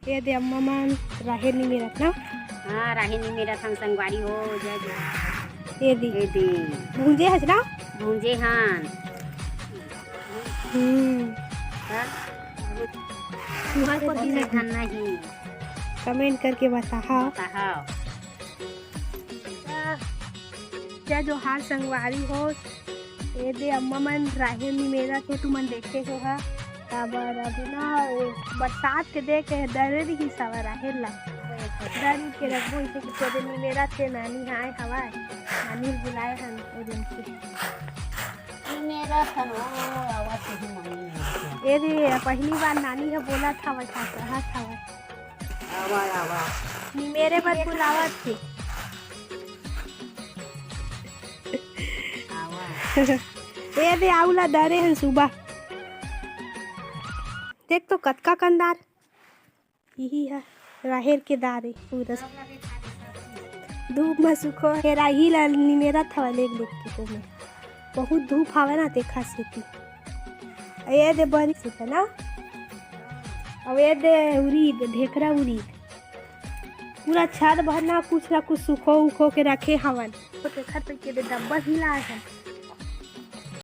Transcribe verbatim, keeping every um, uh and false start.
ये दे अम्मा मन राहेर निमेरत ना। हाँ, राहेर निमेरत हन संगवारी हो, जय जोहार। ये दे। ये दे। भूंजे हस ना? भूंजे हन। हम्म। हाँ? तुहर को बहुत दिन धन नहीं। Comment करके बताहा। बताहा। जय जोहार संगवारी हो। ये दे अम्मा मन राहेर निमेरत हे, तुमन देखे हो हा। काबर अभी ना, ओ, बरसात के देख के डरे रहिस हवा राहेर ला। डर के रखबो इसे कि तेरे निमेरत हे, नानी ह आए हवा, नानी ल बुलाए हन ओ दिन के। निमेरत हन, ओ, आवाज से ही मानी नहीं। ये दे, पहली बार नानी ह बोलत हवा, कहत हवा। आवा, आवा। निमेरे बर बुलावत हे। आवा। ये दे आऊ ला दरे हन सुबह। देख तो कतका कंदार। इही ह राहेर के दार ए पूरा। धूप म सुखो हे, राही ला निमेरत हवा लेग लेग के ओमे। बहुत धूप हावय ना, तेखा सेती। ये दे बरी से है ना। अब ये दे उरीद, ढेकरा उरीद। पूरा छत भर ना कुछ ना कुछ सुखो उखो के रखे हवन। तो तेखर पे के दे डब्बा भी लाए हन।